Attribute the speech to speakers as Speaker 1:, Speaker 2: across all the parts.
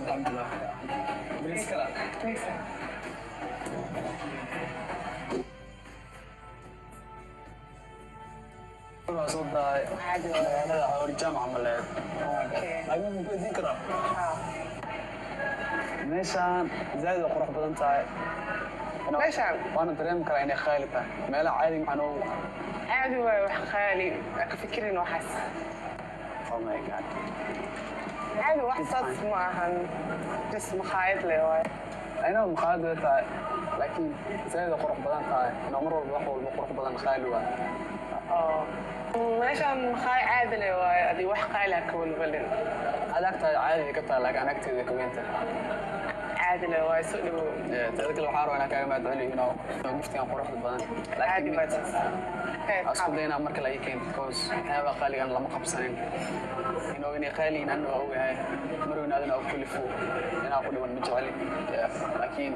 Speaker 1: Alxamdulilah. Bariis kala.
Speaker 2: Please.
Speaker 1: Waa soo dahay.
Speaker 2: Caadi waaye.
Speaker 1: Magaalada hawr jaamac maleed.
Speaker 2: Okay.
Speaker 1: Laakiin ma ku weydiin karaa?
Speaker 2: Haa.
Speaker 1: Meeshaan zaaid way qurux badan tahay.
Speaker 2: Meeshaan?
Speaker 1: Waana dareemi karaa inay qaali tahay. Meelaha caadi maxaa noogu
Speaker 2: Caadi waaye, wax qaali ka fikirin waxaas.
Speaker 1: Oh my God.
Speaker 2: Caadi, wax saas ma ahan, just makhaayad le waaye.
Speaker 1: I know maqaayad way tahay, laakiin zaaid way qurux badan tahay. Inuu mar walba wax walba qurux badan qaali waa.
Speaker 2: Oo meeshaan makhaayad caadi le waaye, adi wax qaali ha ka walwalin.
Speaker 1: Aad agtaada caadi ka tahay, laakiin anagteeda way ka weyn tahay.
Speaker 2: Caadi le waaye, soo dhawow.
Speaker 1: Yeah, teeda kale waxaan rabaa inaan kaaga mahadceliyo giftigan quruxda badan.
Speaker 2: Caadi
Speaker 1: Laakiin
Speaker 2: waaye.
Speaker 1: Aan isku day inaan marka la ii keento, because waxyaabaha qaaligan lama qabsanin. Inay qaaliyin anna waa ogahay. Mar weynaadana waa kulifo. Inaan ku dhiman ma jeceli. Yeah, laakiin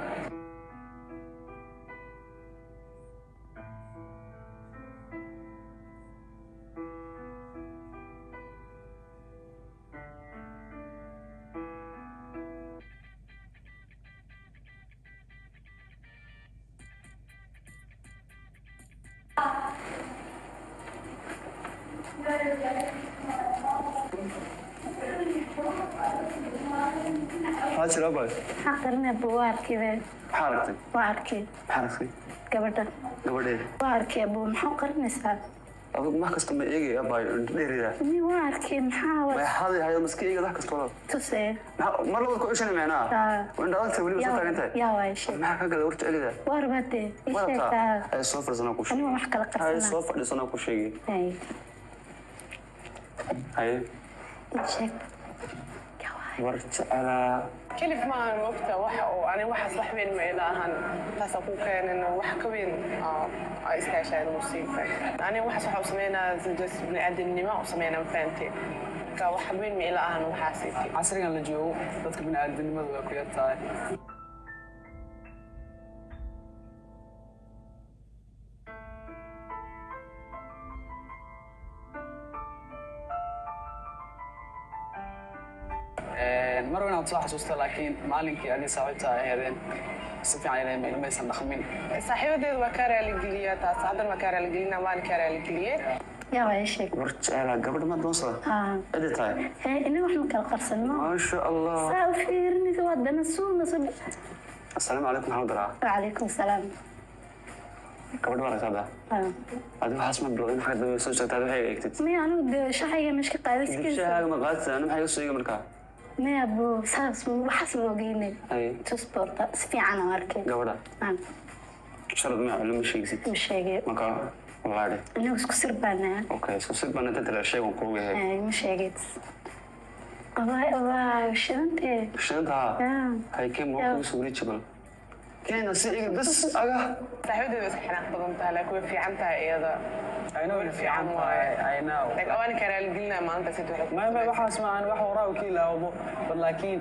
Speaker 3: Maxaa jira, abay?
Speaker 4: Maxaa qarinaya buu? Waa arkay be.
Speaker 3: Maxaa aragtay?
Speaker 4: Waa arkay.
Speaker 3: Maxaa aragtay?
Speaker 4: Gabadha.
Speaker 3: Gabadheeda?
Speaker 4: Waa arkay abuu, maxaa u qarinaysaa?
Speaker 3: Adigu wax kasta ma eegay, abay, dheerida.
Speaker 4: Mi waa arkay, maxaa
Speaker 3: Way
Speaker 4: waa
Speaker 3: haday hayo maska eegay wax kasta walaal.
Speaker 4: tusee?
Speaker 3: Maxaa mar labaad ku ceshanay macnaa?
Speaker 4: Aa.
Speaker 3: Waa indha adagta weliba soo taagan tahay.
Speaker 4: Yaa waay, sheeg.
Speaker 3: Maxaa ka gala warta celida?
Speaker 4: Waa rabaa dee, ii
Speaker 3: Ma
Speaker 4: sheeg.
Speaker 3: rabtaa?
Speaker 4: Aa.
Speaker 3: Ay soo fadhisanaa ku sheegay.
Speaker 4: Anigu wax kala
Speaker 3: Ay
Speaker 4: qarsanaa.
Speaker 3: soo fadhisanaa ku sheegay.
Speaker 4: Ay,
Speaker 3: Haye.
Speaker 4: ii sheeg, yaa waay?
Speaker 3: War jecelaa.
Speaker 2: Kelif maahan mogta waxa oo ani waxaas wax weyn ma ila ahan, taasa ku keenin wax ka weyn aa iskaashaan musiibka. Ani waxaas waxa u sameynaa just bini'aadamnimo u sameynaa, ma fahantay? Marka wax weyn ma ila ahan waxaas.
Speaker 1: Casrigan la joogo dadka bini'aadanimadu way ku yar tahay. Mar weyn aad soo xasuusta, laakiin maalinkii adii saaxiibta ay ahaydeen si fiican ilaahay ilmaysan dhaqmin.
Speaker 2: Saaxiibadeedu waa kaa raaligeliyaa taas, haddana waa kaa raaligelinaa, maalin kaa raaligeliyee.
Speaker 4: Yaa waay, sheeg.
Speaker 3: War jecelaa, gabadha ma doonsada?
Speaker 4: Aa.
Speaker 3: Cidi tahay.
Speaker 4: Hee, inaga wax ma kala qarsanno.
Speaker 3: Maasha Allah.
Speaker 4: Saa u fiirinaysa waa dana suuna soo.
Speaker 3: Assalaamu calaykum, maxamed daraa.
Speaker 4: Wacalaykum salaam.
Speaker 3: Gabadha waa aragtaa.
Speaker 4: Aa.
Speaker 3: Adigu waxaas ma bilowday, maxaa dambe soo sheegtaa waxay eegtid.
Speaker 4: Maya, anigu dee shaxayga meesha ka qaaday sikiisa.
Speaker 3: Dibshahaaga ma qaadaysaa, ana maxay iga soo eegay markaa?
Speaker 4: Maya buu, saas waxaas ma ogeynay.
Speaker 3: Haye.
Speaker 4: Tusboorta si fiican aan arkay.
Speaker 3: Gabadha.
Speaker 4: Aa.
Speaker 3: Sharad ma culimo sheegsid.
Speaker 4: Ma sheegay.
Speaker 3: Marka walaadhe.
Speaker 4: Inagu isku sir baanaa.
Speaker 3: Okay, so si baan inta tala sheegan kuugu yahay.
Speaker 4: Ay, ma sheegid. Wallahi waa shidantee.
Speaker 3: Shidanta.
Speaker 4: Ah.
Speaker 3: Hay kee ma kugu soo wareejibal. Keena si iga bas aga.
Speaker 2: Saaxiibadeedu iska xanaaq badan tahay, laakiin way fiican tahay iyada.
Speaker 1: I know inay fiican tahay. I know.
Speaker 2: Like waan kaa raaligelinaa maalintaas inta waxay ku
Speaker 1: Ma waxaas maahan wax waraa u kiilaawdo, but laakiin